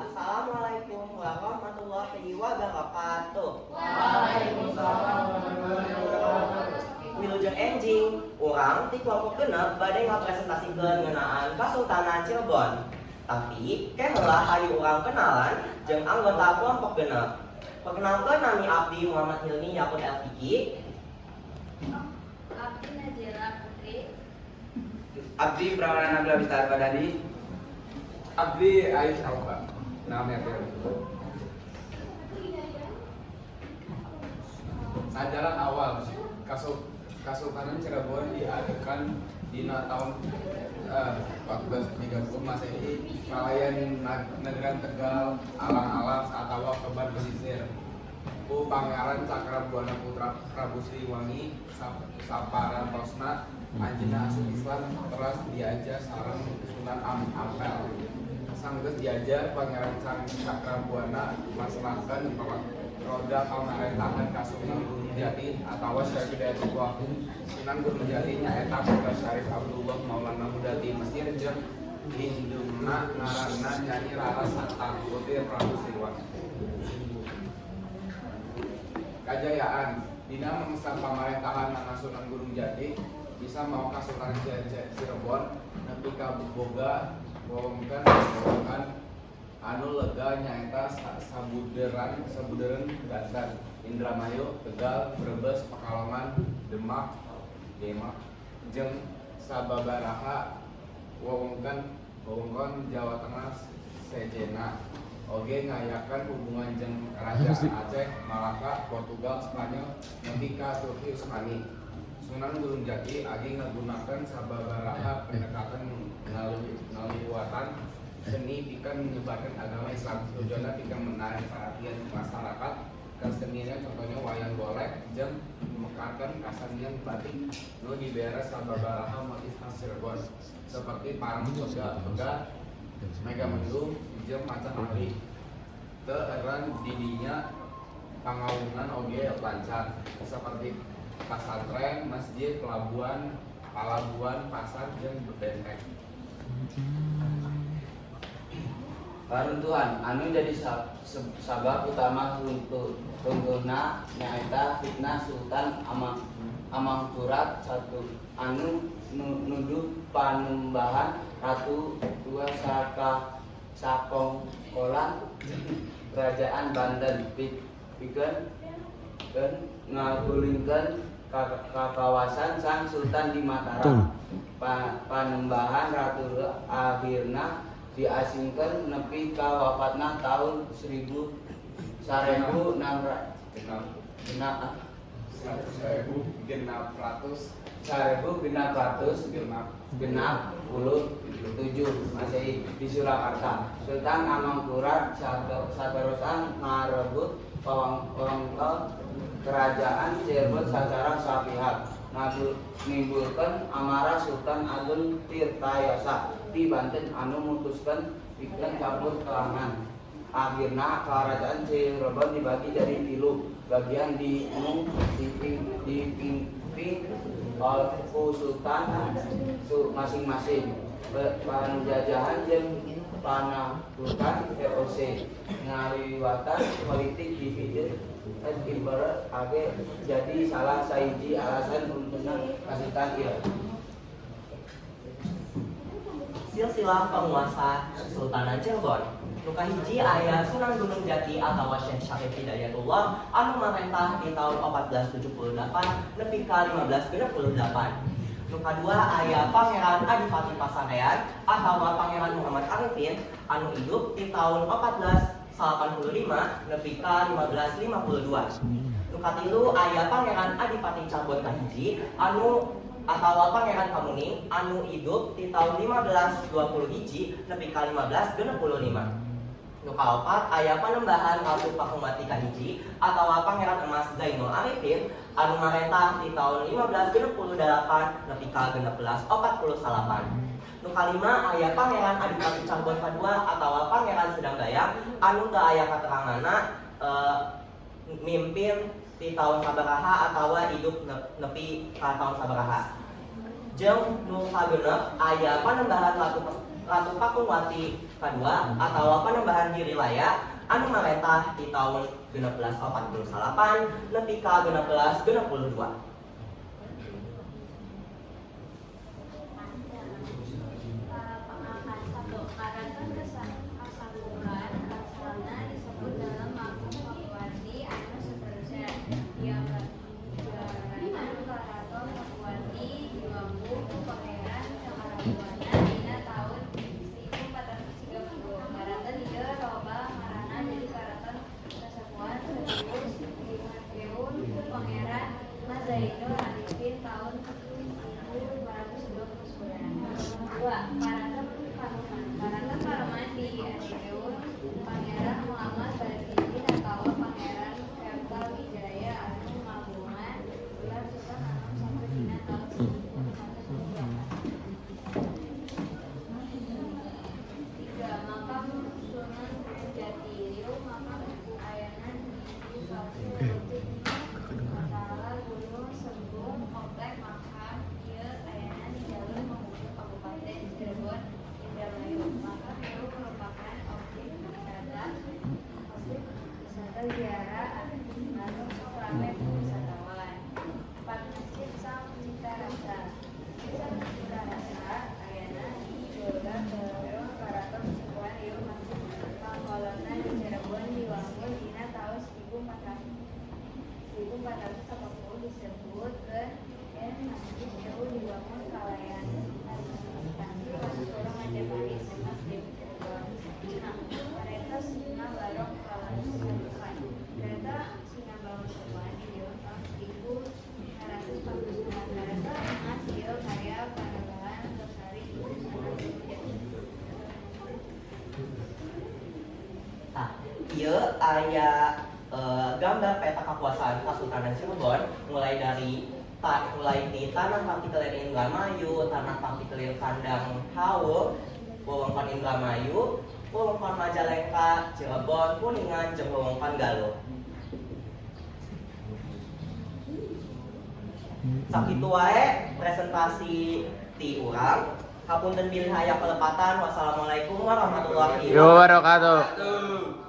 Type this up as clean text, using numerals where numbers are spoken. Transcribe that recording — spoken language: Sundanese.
Assalamualaikum warahmatullahi wabarakatuh. Waalaikumsalam warahmatullahi wabarakatuh. Wilujeng enjing, urang ti kelompok 6 bade ngapresentasikeun ngeunaan Kasultanan Cirebon. Tapi, ke heula hayu urang kenalan jeung anggota kelompok 6. Perkenalkan, nami abdi Muhammad Hilmi Yakut Elfiki. Abdi Najira Putri. Abdi Pramana Nabila Bistar Badani. Abdi Ais Alfa. Namanya Teo. Sajaran awal Kasultanan Cirebon diadakan dina tahun 1430 Masehi kalayan Negran Tegal Alang-alang atawa Kebar Pesisir ku Pangeran Cakrabuana Putra Prabu Siliwangi. Saparantosna anjeunna asup Islam teras diajar sareng Sunan Ampel. Sanggeus diajar, Pangeran Cakrabuana masrahkeun roda pamarentahan ka Sunan Gunung Jati atawa Syarif Hidayatullah. Sunan Gunung Jati nyaeta putra Syarif Abdullah Maulana Huda ti Mesir jeung indungna ngaranna Nyai Rara Santang, putri Prabu Siliwangi. Kajayaan dina mangsa pamarentahan Sunan Gunung Jati bisa mawa Kasultanan Cirebon nepi ka boga wewengkon wewengkon anu lega, nyaeta sabudeureun sabudeureun Banten, Indramayu, Tegal, Brebes, Pekalongan, Demak Demak jeung sababaraha wewengkon wewengkon Jawa Tengah sejenna. Oge ngayakeun hubungan jeung Kerajaan Aceh, Malaka, Portugal, Spanyol nepi ka Turki Utsmani. Sunan Gunung Jati agi ngagunakeun sababaraha pendekatan ngaliwatan seni pikeun menyebarkan agama Islam. Tujuanna pikeun menarik perhatian masyarakat keseniannya, contohnya wayang golek, jeung mekarkeun kasenian batik nu dibere sababaraha motif khas Cirebon seperti parang pega pega, megamendung, jeung macan ali. Teu heran didinya pangawungan oge lancar, seperti pasantren, masjid, pelabuhan palabuhan, pasar, jeung benteng. Karuntuhan anu jadi sabab utama runtuhna nyaeta fitnah Sultan Amangkurat I anu nuduh Panembahan Ratu Dua Saka Sakongkolan Kerajaan Banten pikeun ngagulingkeun kakawasan sang sultan di Mataram. Panembahan Ratu akhirna diasingkeun nepi ka wafatna tahun 1000 seribu enam Genap genap 1667 1667 Masehi di Surakarta. Sultan Amangkurat saterusan ngarebut wewengkon Kerajaan Cirebon secara sepihak. Nimbulkeun amarah Sultan Agung Tirtayasa di Banten anu mutuskeun pikeun campur tangan. Akhirna Kerajaan Cirebon dibagi jadi tilu bagian di nu dipimpin ku sultan masing-masing. Penjajahan jeung panaklukan VOC ngaliwatan politik divide et impera age jadi salah sahiji alasan runtuhna Kasultanan ieu. Silsilah penguasa Kesultanan Cirebon. Nu kahiji aya Sunan Gunung Jati atau Syekh Syarif Hidayatullah anu marentah di tahun 1478 nepi ka 1568. Nu kadua aya Pangeran Adipati Pasarean atau Pangeran Muhammad Arifin anu hidup di tahun 1485 nepi ka 1552. Nu katilu aya Pangeran Adipati Carbon kahiji anu atau Pangeran Kamuning anu hidup di tahun 1520 hiji nepi ka 1565. Nu kaopat aya Panembahan Ratu Pakungwati kahiji atau Pangeran Emas Zainul Arifin anu marentah di tahun 1568 nepi ka 1649. Nu kalima aya Pangeran Adipati Carbon kadua atau Pangeran Sedang Bayang anu teu aya kateranganna mimpin di tahun sabaraha atawa hidup nepi ka tahun sabaraha. Jeung nu kagenep aya Panembahan Ratu Ratu Pakungwati. Kadua atau Panembahan Girilaya anu marentah di tahun 1648 nepi ka 1662. Pangangkan satu Karaton Kasepuhan asalna disebut Dalem Agung Pakuwati anu seterusnya. Dianggaran Karaton Pakuwati diwangku ku Pangeran Cakrabuana dina taun 1430. Karaton ieu robah ngaranna jadi Karaton Kasepuhan serius diangkeun ku Pangeran Mas Zainul Arifin taun 1529. Dua, Karaton Paruman. Karaton Paruman diadikeun Pangeran Muhammad Badruddin atawa Pangeran Kertawijaya anu ngagungan gelar Sultan Anom sampe dina taun 1528. Tiga, Makam Sunan Gunung Jati. Riuh makam ayana di salju leutik watara Gunung Sembung. Komplek makam ieu ayana di jalur menuju Kabupaten Cirebon, Indramayu. Makam ieu merupakan objek wisata ziarah anu sok rame ku wisatawan. Empat, Masjid Sang Cipta Rasa. Masjid Sang Cipta Rasa ayana di boga lorong Karaton Kasepuhan. Ieu masjid pangkolotna di Cirebon, diwangun dina taun 1480. Disebutkeun yen masjid ieu diwangun kalayan arsitektur Wasura Majapahit Demak di Cirebon. Enam, Kareta Singabarong Kasepuhan. Kereta Singabarong Kasepuhan didion taun 1949. Kareta emas ieu karya Panembahan Losari Sunan Gunung Jati. Nah, ieu aya gambar peta kekuasaan Kesultanan Cirebon mulai di tanah partikelir Indramayu, tanah partikelir Kandang Hawu, wewengkon Indramayu, wewengkon Majalengka, Cirebon, Kuningan, jeung wewengkon Galuh. Sakitu wae presentasi ti urang. Hapunten bilih aya kelepatan. Wassalamualaikum warahmatullahi Wabarakatuh.